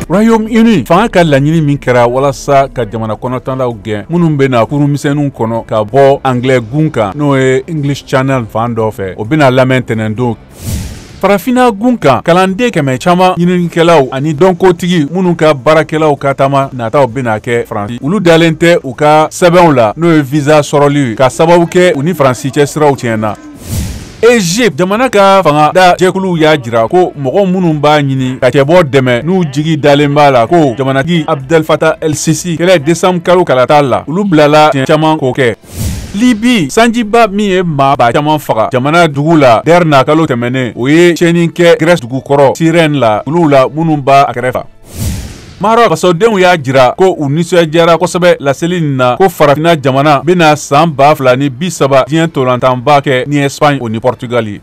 Royaume-Uni fanga ka laɲini min kɛra walasa ka jamana kɔnɔtanlaw gɛn minnu bɛna kurumisɛnninw kɔnɔ ka bɔ Anglais gun kan, n'o ye English Channel fan dɔ fɛ, o bɛna lamɛn tɛnɛndon. Farafinna gun kan, kalanden 100 caman, ɲininikɛlaw ani dɔnkotigi minnu ka baarakɛlaw ka taama nataw bɛna kɛ Faransi, olu dalen tɛ u ka sɛbɛnw la, n'o ye visa sɔrɔli ye, ka sababu kɛ u ni Faransi cɛsiraw tiɲɛna. Egypte jamana ka fanga da jɛkuluw y'a jira ko mɔgɔ minnu b'a ɲini ka cɛbɔ dɛmɛ, n'u jigi dalen b'a la ko jamanatigi Abdel Fattah El Sisi kɛlɛ décembre kalo kalata la, olu bilala tiɲɛ caman k'o kɛ. Libi, sanjiba min ye maa ba caman faga jamana dugu la Derna kalo tɛmɛnen, o ye tiɲɛni kɛ Grèce dugukɔrɔ Cyrène la, olu la minnu b'a kɛrɛfɛ. Maroc fasodenw y'a jira ko u nisɔndiyara kosɛbɛ laseli nin na ko farafinna jamana bɛna san 2030 diɲɛ tolantanba kɛ ni Espagne o ni Portugal ye.